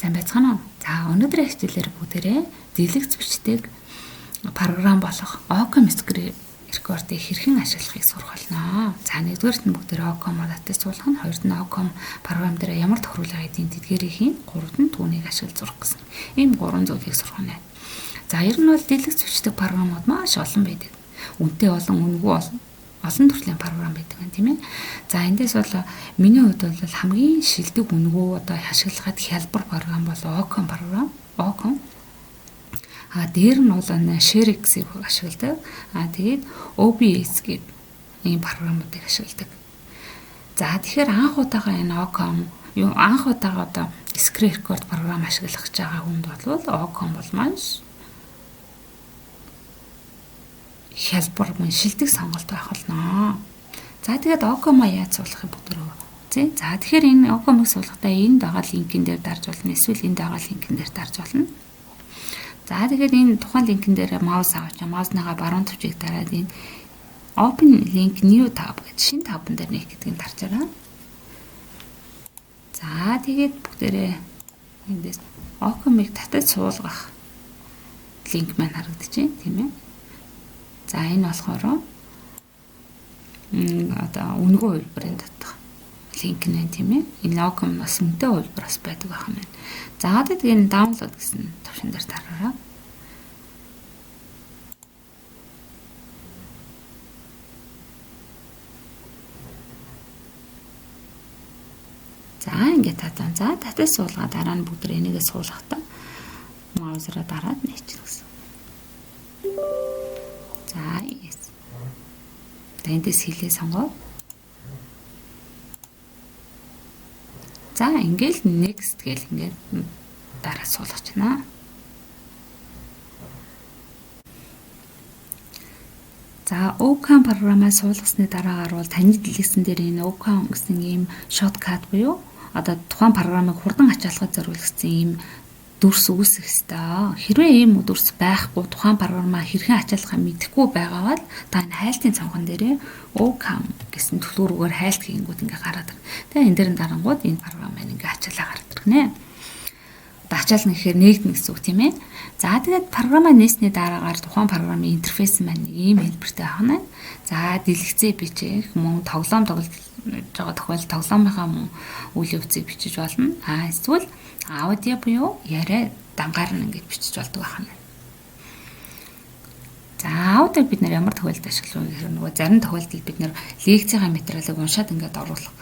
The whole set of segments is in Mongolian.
Сайн байцгаана уу? За, өнөөдрийн хичээлээр бүгдээрээ дэлгэц бичдэг програм болох Ocam Screen Record-ыг хэрхэн ашиглахыг сурах болно. За, нэгдүгээрт нь бүгдээрээ Ocam-аар татаж суулгах нь, хоёрт нь Ocam програм дээр ямар тохируулга хийдгийг тэдгээрийг хийн, гуравт нь түүнийг ашиглаж сурах гэсэн. Ийм гурван зүйлийг сурах нь. За, ер нь бол дэлгэц бичдэг програмууд маш олон байдаг. Үнэтэй болон үнэгүй олон олон төрлийн програм байдаг юм, тийм ээ. За, эндээс бол миний хувьд бол хамгийн шилдэг үнэгүй одоо ашиглахад хялбар програм бол Ocam програм. Ocam. А дээр нь бол ShareX-ийг ашигладаг. А тэгээд OBS гэдэг ийм програмуудыг ашигладаг. За, тэгэхээр анх удаага энэ Ocam юу анх удаага одоо screen record програм ашиглах гэж байгаа хүнд бол Ocam бол маш хялбар мөн шилдэг сонголт байх болно. За, тэгээд Ocam-а яаж суулгах юм бүгдөө. Зэ. За, тэгэхээр энэ Ocam-ыг суулгахдаа энд байгаа линкэн дээр дарж болно. Эсвэл энд байгаа линкэн дээр дарж болно. За, тэгээд энэ тухайн линкэн дээр маус авч, маусныхаа баруун товчийг дараад энэ Open link new tab гэж шинэ табн дээр нээх гэдгийг дарж байгаа. За, тэгээд бүгдээрээ эндээс Ocam-ыг татаж суулгах линк маань харагдаж байна, тийм ээ. За, энэ болохоор одоо үнэгүй хувилбарын татах линк нэ, тийм ээ. Энэ Ocam бас үнэтэй хувилбар бас байдаг байх юм байна. За, одоо тэгээ энэ download гэсэн товшин дээр дараарай. За, ингээд татаа. За, татаж суулгаа дараа нь бүгд энийгээ суулгахдаа маусаараа дараад нээчихнэ гэсэн. За, yes. За, эндээс хэлээ сонгоо. За, ингээл next гэл ингээд дараа суулгах байна. За, Ocam програмаа суулгасны дараагаар бол таны дэлгэцэн дээр энэ Ocam гэсэн ийм shortcut буюу одоо тухайн програмыг хурдан ачаалахад зориулсан ийм дүрс үүсэх ёстой. Хэрвээ ийм дүрс байхгүй, тухайн програмаа хэрхэн ачаалахаа мэдэхгүй байгаа бол та энэ хайлтын цонхон дээрээ Ocam гэсэн түлхүүргээр хайлт хийнгүүт ингээ гараад ирнэ. Тэгээ энэ дээр нь дарангууд энэ програм маань ингээ ачаалаа гараад ирнэ. Одоо ачаална гэхээр нээгдэнэ гэсэн үг, тийм ээ. За, тэгээд програмаа нээсний дараагаар тухайн програмын интерфейс маань ийм хэлбэртэй байна. За, дэлгэцээ бичих, мөн тоглоом тоглож байгаа тохиолдолд тоглоомынхаа мөн үйл явцыг бичиж болно. А эсвэл аудио буюу яриа дангаар нь ингэж бичиж болдог байна. За, аудио бид нэр ямар тохиолдолд ашиглах вэ гэхээр нөгөө зарим тохиолдолд бид нэр лекцийн материалыг уншаад ингээд оруулах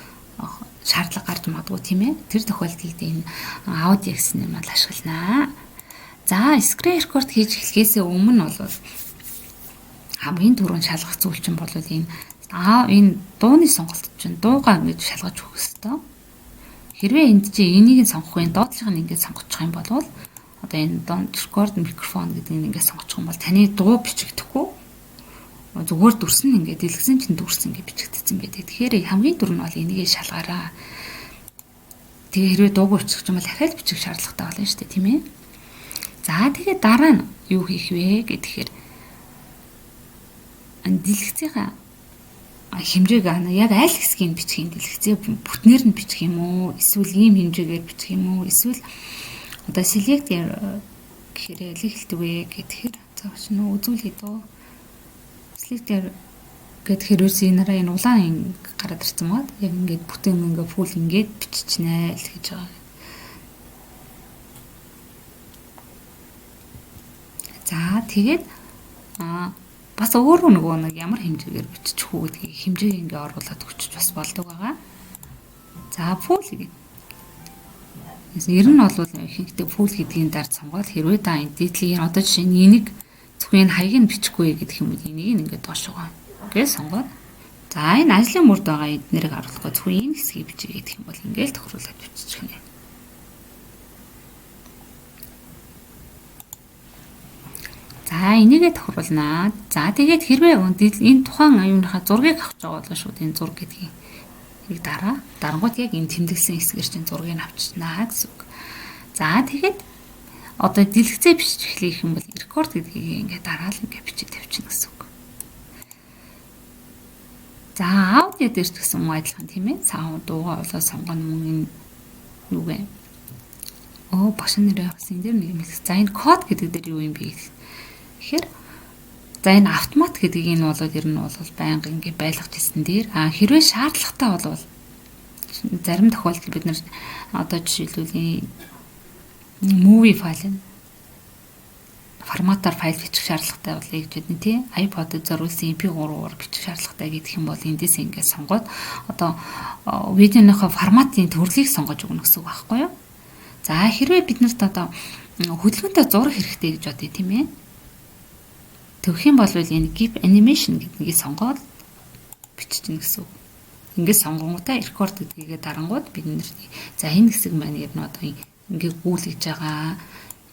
шаардлага гарч магадгүй, тийм ээ. Тэр тохиолдолд энэ аудио гэсэн юм бол ашигланаа. За, screen record хийж эхлэхээс өмнө бол хамгийн түрүүнд шалгах зүйл чинь бол энэ энэ дууны сонголт чинь дуугаа ингэж шалгаж өгөх ёстой. Хэрвээ энд чи энийг нь сонгох юм, доотлох нь ингэж сонгочих юм бол одоо энэ don't record microphone гэдэг нь ингэж сонгочих юм бол таны дуу бичигдэхгүй, зүгээр дүрс нь ингээд дэлгэсэн чинь дүрс ингээд бичигдсэн байдаг. Тэгэхээр хамгийн түрүү нь бол энийг шалгаараа. Тэгээ хэрвээ дуугүй бичих юм бол дахиад бичих шаардлагатай болно шүү дээ, тийм ээ. За, тэгээ дараа нь юу хийх вэ гэхээр дэлгэцийнхаа хэмжээг яг аль хэсгийг бичих юм, дэлгэцээ бүтнээр нь бичих юм уу, эсвэл ийм хэмжээгээр бичих юм уу, эсвэл одоо select гэхээр алийг хэлдэг вэ гэхээр за шинэ үзүүлье дөө. Select гэхээр ерөөс энэ нараа энэ улаан гараад ирсэн байгаа. Яг ингээд бүтэн ингээ full ингээд биччихнэ л гэж байгаа. За, тэгээд бас өөрөө нөгөө нэг ямар хэмжээгээр бичих үү гэдгийг хэмжээг ингээ оруулаад өгчөж бас болдог байгаа. За, full гэдэг. Ер нь бол ихэнхдээ full гэдгийн дараа сонгоод, хэрвээ та энэ дээдлийн одоо жишээ нь энийг зөвхөн энэ хаягийг нь бичихгүй гэдэг юм бол энийг ингээд доошогоо гэж сонгоод, за, энэ ажлын мөрд байгаа эднэрийг оруулахгүй зөвхөн энэ хэсгийг бичиж гэдэг юм бол ингээл тохируулаад бичих нэ. За, энийгээ тохируулнаа. За, тэгээд хэрвээ энэ тухайн юуныхаа зургийг авч байгаа бол шууд энэ зураг гэдгийг нэг дараа дарангуут яг энэ тэмдэглэсэн хэсгээр чинь зургийг авчнаа гэсэн үг. За, тэгээд одоо дэлгэцээ бичиж эхлэх юм бол рекорд гэдгийг ингээд дараал ингээд бичиж тавьчихна гэсэн үг. За, аудио дээр ч гэсэн мөн адилхан, тийм ээ. Саунд дуугаа болоо сонгоно, мөн энэ юу вэ? Оо, багш нэрээ бас энэ дээр нэг юм хэлсэн. За, энэ код гэдэг дээр юу юм бэ гэхээр, за, энэ автомат гэдгийг энэ бол ер нь бол байнга ингэ байлгаж ирсэн дээр хэрвээ шаардлагатай бол зарим тохиолдолд бид нар одоо жишээлбэл movie файл форматаар файл бичих шаардлагатай болъё гэж бодно, тий. iPod-д зориулсан MP3-аар бичих шаардлагатай гэдэг юм бол эндээс ингээд сонгоод одоо видеоныхоо форматын төрлийг сонгож өгнө гэсэн үг байхгүй юу? За, хэрвээ бид нарт одоо хөдөлгөөнтэй зураг хэрэгтэй гэж бодъё, тийм ээ. Тэгэх юм бол энэ GIF animation гэдгийг сонгоод биччихнэ гэсэн үг. Ингээд сонгонгуудаа record гэдгийг дарангууд бид нар за энэ хэсэг маань ер нь одоо ингээ гүйлгэж байгаа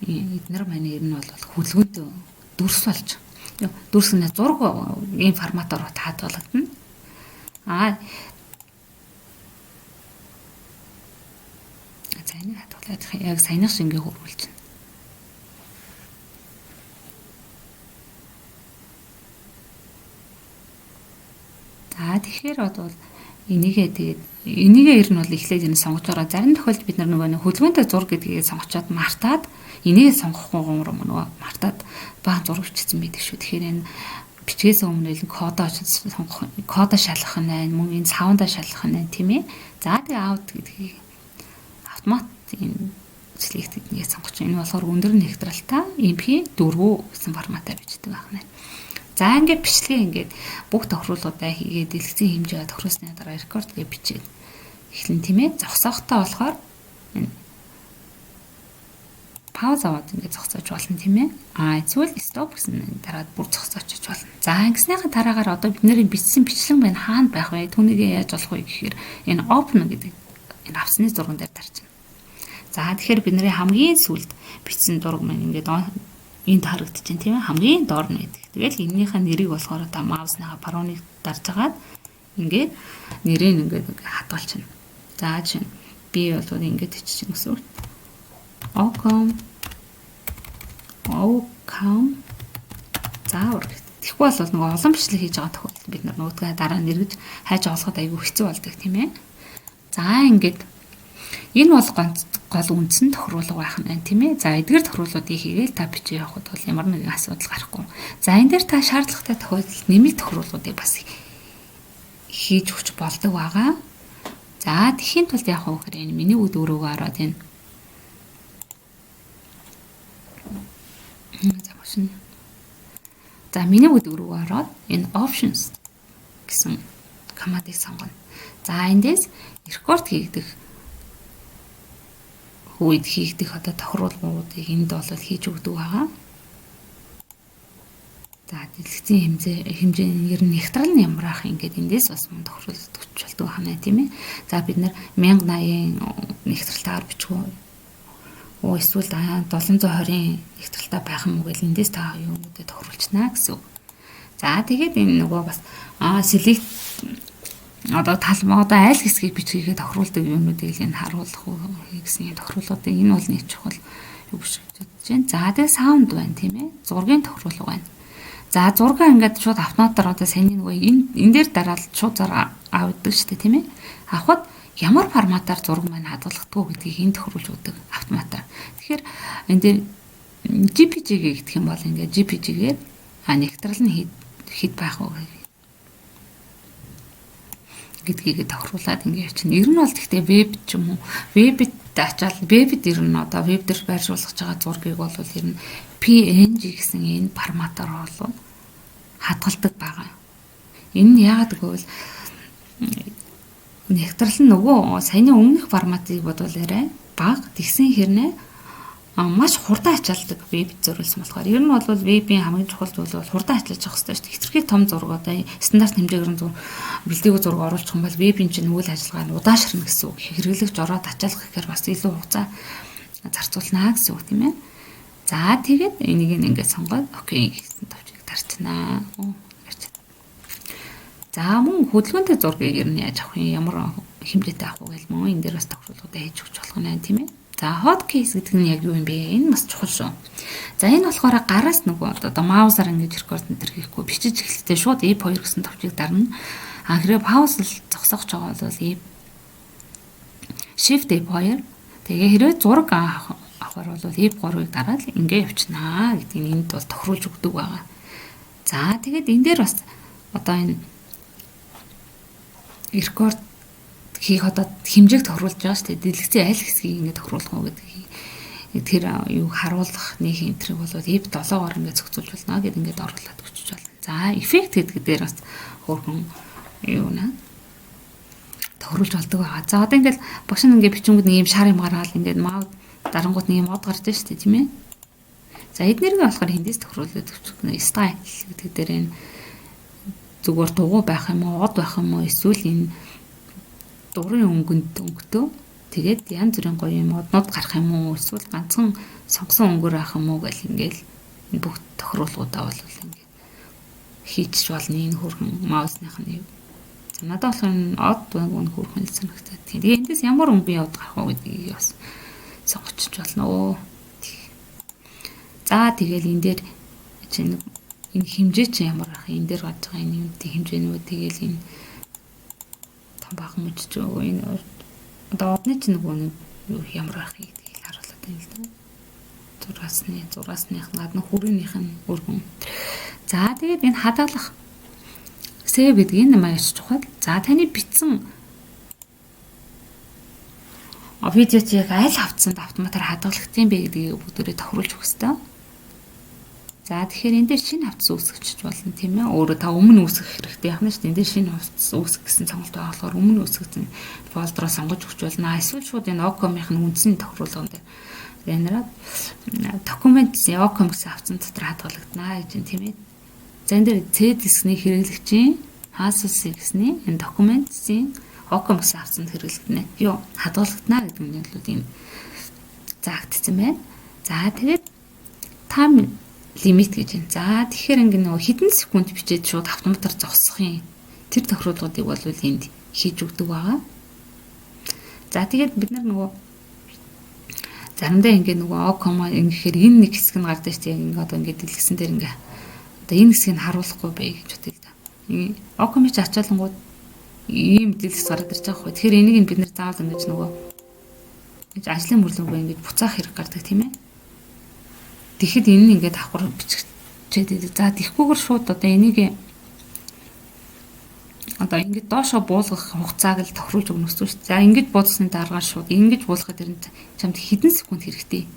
эднэр маань ер нь бол хөдөлгөөнтэй дүрс болж дүрс нь зураг ийм форматаар хадгалагдана. За, энийг хадгалаад яг саяных шиг ингээ хөрвүүлж байна. За, тэгэхээр одоо энийгээ тэгээд энийгээ ер нь бол эхлээд энэ сонгож байгаа. Зарим тохиолдолд бид нар нөгөө нэг хөдөлгөөнтэй зураг гэдгийг сонгочоод мартаад, энийгээ сонгохгүй нөгөө мартаад бага зураг бичсэн байдаг шүү. Тэгэхээр энэ бичгээс өмнө л кодоо сонгох, кодоо шалгах нь байна, мөн энэ sound аа шалгах нь байна, тийм ээ. За, тэгээ out гэдгийг автомат энэ select гэдгийг сонгож. Энэ болохоор өндөр нэгтралтай MP4 гэсэн форматаар бичдэг байх нь. За, ингээд бичлэгээ ингээд бүх тохируулгуудаа хийгээд, дэлгэцийн хэмжээ тохируулсны дараа record гэж бичээд эхлэн, тийм ээ. Зогсоохтой болохоор энэ пауз аваад ингээд зогсоож болно, тийм ээ. Эсвэл stop гэсэн дараад бүр зогсоочж болно. За, ингэснийхаа дараагаар одоо бидний бичсэн бичлэг байна хаана байх вэ? Түүнийг яаж олох вэ гэхээр энэ open гэдэг энэ авсны зурган дээр дарчихна. За, тэгэхээр бидний хамгийн сүүлд бичсэн зураг маань ингээд энд харагдчихээн, тийм ээ, хамгийн доор нь байдаг. Тэгэл энэнийхээ нэрийг болохоор та маусныхаа барууныг дарж агаад ингээд нэрийг ингээд хадгалчихна. За, чинь би бол ингээд биччихнэ гэсэн үг. Ocam заавар. Тэгэхгүй бол нөгөө олон бичлэг хийж байгаа тохиолдолд бид нар нүүдгээ дараа нь эргэж хайж олоход айгүй хэцүү болдог, тийм ээ. За, ингээд энэ бол гол үндсэн тохируулга байх нь байна, тийм ээ. За, эдгээр тохируулгуудыг хийгээл та бичиж явахад бол ямар нэгэн асуудал гарахгүй. За, энэ дээр та шаардлагатай тохиолдолд нэмэлт тохируулгуудыг бас хийж өгч болдог байгаа. За, тэгэхийн тулд яах вэ гэхээр энэ миний үд өрөөгөө ороод энэ за машин. За, миний үд өрөөгөө ороод энэ options гэсэн командыг сонгоно. За, эндээс record хийгдэх үед хийгдэх одоо тохируулгуудыг энд бол хийж өгдөг байгаа. За, дэлгэцийн хэмжээ ер нь нэгтрал нь ямар ах ингээд эндээс бас мөн тохируулж болдог байна, тийм ээ. За, бид нар 1080 нэгтралтаар бичих үү? Оо, эсвэл 720-ын нэгтралтай байх юм уу гэл эндээс та юунуудыг тохируулчихна гэсэн үг. За, тэгээд энэ нөгөө бас select одоо тал одоо аль хэсгийг бичгийг тохируулдаг юмнуудыг л энэ харуулах уу гэсэн юм тохируулгуудыг энэ бол нэг чухал юу биш гэж бодож байна. За, тэгээ sound байна, тийм ээ. Зургийн тохируулга байна. За, зургаа ингээд шууд автоматар одоо саяны нөгөө энэ дээр дараал шууд зар авдаг шүү дээ, тийм ээ. Авахад ямар форматаар зураг маань хадгалагддаг гэдгийг энэ тохируулж өгдөг автоматар. Тэгэхээр энэ дээр JPG гэх юм бол ингээд JPG-гээр нэгтрал нь хэд хэд байх вэ гэдгийг тохируулаад ингэ явчихна. Ер нь бол гэхдээ веб ч юм уу, вебд ачаал вебд ер нь одоо веб дээр байршуулгаж байгаа зургийг бол ер нь PNG гэсэн энэ форматаар бол хадгалдаг байгаа. Энэ нь яагаад гэвэл нэгтрал нь нөгөө саяны өмнөх форматыг бодвол арай бага. Тэгсэн хэрнээ маш хурдан ачаалдаг веб зориулсан болохоор. Ер нь бол вебийн хамгийн чухал зүйл бол хурдан ачаалж явах хэрэгтэй шүү дээ. Хэтэрхий том зураг, одоо стандарт хэмжээгээр зураг, бэлдээгүй зураг оруулах юм бол вебийн чинь үйл ажиллагаа нь удаашрна гэсэн үг. Хэрэглэгч ороод ачаалах гэхээр бас илүү хугацаа зарцуулнаа гэсэн үг, тийм ээ. За, тэгээд энийг ингээд сонгоод okay гэсэн товчийг дарчнаа. За, мөн хөдөлгөөнтэй зургийг ер нь яаж авах юм, ямар хэмжээтэй авах вэ гэл мөн энэ дээр бас тохируулгуудаа хийж өгч болох нь, тийм ээ. За, hotkeys гэдэг нь яг юу юм бэ? Энэ бас чухал шүү. За, энэ болохоор гараас нөгөө одоо маусаар ингэж record энэ төр хийхгүй, бичиж эхлэхдээ шууд F2 гэсэн товчийг дарна. А хэрвээ пауз зогсоох байгаа бол F Shift F2. Тэгээ хэрвээ зураг авах бол F3-ыг дараад ингээ явчихнаа гэдгийг энд бол тохируулж өгдөг байгаа. За, тэгээд энэ дээр бас одоо энэ рекорд хийх одоо хэмжээг тохируулж байгаа шүү дээ. Дэлгэцийн аль хэсгийг ингэ тохируулах уу гэдгийг, тэр юу харуулах нэг энтрийг бол F7-оор ингэ зохицуулж болно гэдээ ингээд оруулаад өчөж болно. За, эффект гэдэг дээр бас хөөрхөн юу нэ тохируулж болдог байгаа. За, одоо ингээд багш нь ингээд бичингүүд нэг юм шар юм гаргаал, ингээд мав дарангууд нэг юм од гарч шүү дээ, тийм ээ. За, эднэрийг болохоор хэндээс тохируулаад өчөх нэ style гэдэг дээр энэ зүгээр дугуй байх юм уу, од байх юм уу, эсвэл энэ дурын өнгөнд өнгөтөө тэгээд янз бүрийн гоё юм однууд гарах юм уу, эсвэл ганцхан сонгосон өнгөөр байх юм уу гэл ингээл энэ бүх тохируулгуудаа бол ингээд хийчих болно энэ хөрхөн mouse-ных нь. За, надад болохоор энэ од үн хөрхөн л санагтаад. Тэгээ эндээс ямар өнгөний од гарах уу гэдгийг бас сонгочих болно. За, тэгэл энэ дээр чинь энэ хэмжээ чинь ямар ах, энэ дээр гарч байгаа энэ юмтай хэмжээнүүд, тэгэл энэ том бага мөчж энэ одоо одны чинь нөгөө нэг юу ямар байх гэдгийг харуулдаг юм л да. Зураасных гадна хүрийнх нь өргөн. За, тэгээд энэ хадгалах save гэдэг энэ маш чухал. За, таны бичсэн видео чи яг аль хавтсанд автоматар хадгалагдсан юм бэ гэдгийг бүгдээрээ тохируулж өгөх ёстой. За, тэгэхээр энэ дээр шинэ хавтас үүсгэж болно, тийм ээ. Өөрөө та өмнө үүсгэх хэрэгтэй яхна шүү дээ. Энэ дээр шинэ хавтас үүсгэх гэсэн сонголт байгаа болохоор өмнө үүсгэсэн folder оо сонгож өгч болно. Эсвэл шууд энэ Ocom-ийн үндсэн тохируулган дээр энэ document Ocom гэсэн хавтсан дотор хадгалагдана гэж, тийм ээ. За, энэ дээр C дискний хэрэглэгчийн Hasus гэсний энэ document-ийн Ocom гэсэн хавтсанд хэрэглэгдэнэ. Юу хадгалагдана гэдэг нь бол ийм заагдсан байна. За, тэгээд time limit гэж байна. За, тэгэхээр ингэ нөгөө хэдэн секунд бичээд шууд автоматар зогсох юм. Тэр тохируулгуудыг бол энд хийж өгдөг байгаа. За, тэгээд бид нар нөгөө заримдаа ингээ нөгөө Ocom ингэхээр энэ нэг хэсэг нь гардаг шүү дээ. Ингээ одоо ингээ дэлгэсэн дээр ингээ одоо энэ хэсгийг харуулахгүй бай гэж бодъё л да. Ocom ч ачаалангууд ийм дэлгэц гараад ирж байгаа хгүй. Тэгэхээр энийг нь бид нэр заавал ингэж нөгөө гэж ажлын мөрлөнгөө ингэж буцаах хэрэг гардаг, тийм ээ. Тэгэхэд энэ нь ингээд давхар биччихээд идэг. За, тэгхгүйгээр шууд одоо энийг одоо ингэж доошоо буулгах хугацааг л тохируулж өгнө гэсэн шүү дээ. За, ингэж буулгасны дараа шууд ингэж буулгахад тэр чамд хэдэн секунд хэрэгтэй.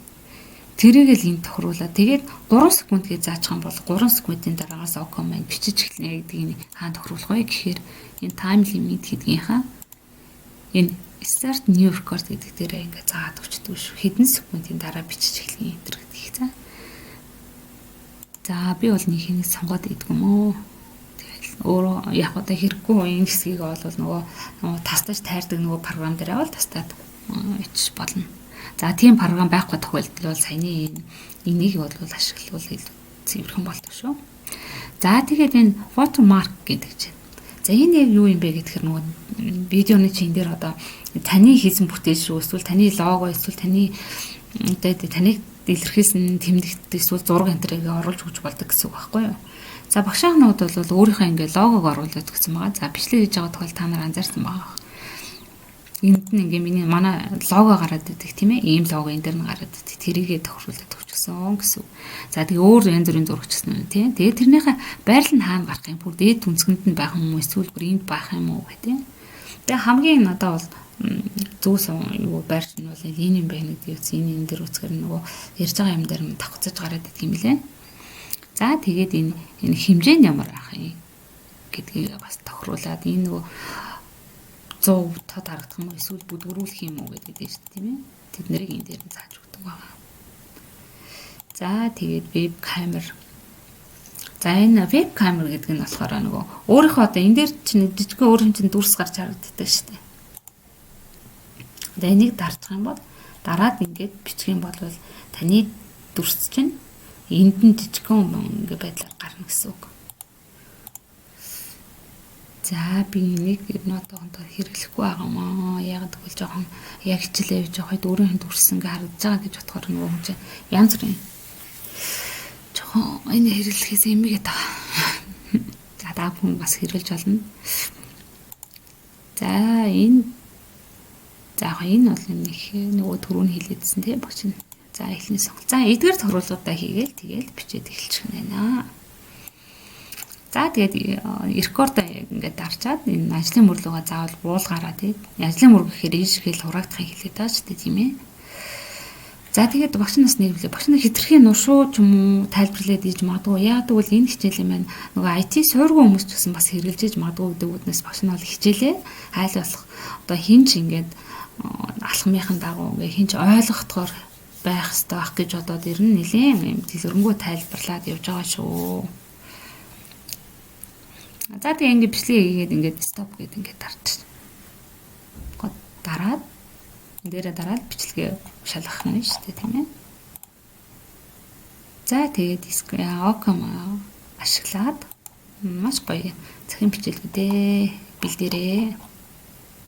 Тэрийг л энд тохируулаад тэгээд 3 секунд гэж заачих юм бол 3 секундын дараагаас Ocom маань бичиж эхэлнэ гэдгийг хаан тохируулах вэ гэхээр энэ time limit гэдгийнхаа энэ start new record гэдэг дээр ингээ заагаад өгчдөг шүү. Хэдэн секундын дараа бичиж эхлэх юм энэ гэдгийг. За. За, би бол нэг хэнийг сонгоод идэх юм уу? Тэгэл өөрөө яг одоо хэрэггүй энэ хэсгийг бол нөгөө тастаж тайрдаг нөгөө програм дээр авал тастаад ичж болно. За, тийм програм байхгүй тохиолдолд бол саяны энэ энийг бол ашиглавал илүү цэвэрхэн болдог шүү. За, тэгээд энэ watermark гэдэг чинь. За, энэ яг юу юм бэ гэхээр нөгөө видеоны чинь дээр одоо таны хийсэн бүтээл шүү, эсвэл таны лого, эсвэл таны одоо таныг илэрхийлсэн тэмдэгт, эсвэл зураг энэ тэрийг оруулж өгч болдог гэсэн үг байхгүй юу? За, багшаахнууд бол өөрийнхөө ингээ логог оруулаад өгсөн байгаа. За, бичлэг хийж байгаа тохиол та нар анзаарсан байгаа. Энд нь ингээ миний манай лого гараад идэг, тийм ээ. Ийм лого энэ дээр нь гараад идэг. Тэрийгээ тохируулаад өгчихсөн гэсэн. За, тэгээ өөр янз бүрийн зураг ч гэсэн, тийм. Тэгээ тэрнийхээ байрлал нь хаана гарах юм? Бүр дээд түнсгэнд нь байх юм уу? Эсвэл бүр энд байх юм уу гэх, тийм. Тэгээ хамгийн надад бол зүүс юу байрш нь бол энэ юм байна гэдгийг энэ энэ дээр үцгээр нөгөө ярьж байгаа юм дээр нь давхцаж гараад идэх юм лээ. За, тэгээд энэ энэ хэмжээ нь ямар байх юм гэдгийг бас тохируулаад энэ нөгөө 100 тод харагдах юм уу, эсвэл бүдгэрүүлэх юм уу гэдэг дээ шүү дээ, тийм ээ. Тэд нарыг энэ дээр нь зааж өгдөг байгаа. За, тэгээд веб камер. За, энэ веб камер гэдэг нь болохоор нөгөө өөрийнхөө одоо энэ дээр чинь жижигхэн өөрийн чинь дүрс гарч харагддаг шүү дээ. Одоо энийг дарчих юм бол, дараад ингээд бичих юм бол таны дүрс чинь энд нь жижигхэн ингээ байдлаар гарна гэсэн үг. За, би энийг ер нь одоохондоо хэрэглэхгүй байгаа юм аа. Яг тэгвэл жоохон яг хичээлээ явж байгаа үед өөрийнх нь дүрс ингээ харагдаж байгаа гэж бодохоор нөгөө хүн чинь янз бүрийн жоохон энэ хэрэглэхээс эмигээд байгаа. За, та бүхэн бас хэрэглэж болно. За, энэ, за, яг энэ бол нэг нөгөө түрүүний хэлээдсэн, тийм, багш нь. За, эхний сонголт. За, эдгээр тохируулгуудаа хийгээл тэгэл бичээд эхэлчих нэ. За, тэгээд рекорд ингээд дарчаад энэ ажлын мөр лүүгээ заавал буулгаараа, тий. Ажлын мөр гэхээр ийш хэл хураагдахыг хэлээд байгаа шүү дээ, тийм ээ. За, тэгээд багш нас нэг билээ. Багш нар хэтэрхий нуршуу ч юм уу тайлбарлаад иж магадгүй. Яа гэвэл энэ хичээлийн маань нөгөө IT суургүй хүмүүс ч гэсэн бас хэрэглэж иж магадгүй гэдэг үднэс багш нь бол хичээлээ айл болох одоо хин ч ингээд алхмынхын дагуу ингээд хин ч ойлгохдохоор байх хэрэгтэй байх гэж бодоод ер нь нэлээд юм дэлгэрэнгүй тайлбарлаад явж байгаа шүү. За, тэгээ ингээд бичлэгээ хийгээд ингээд stop гэдэг ингээд дарч. Дараад дээрээ дараад бичлэгээ шалгах нь шүү дээ, тийм ээ. За, тэгээд Ocam ашиглаад маш гоё цахим хичээлүүдээ бэлдээрээ.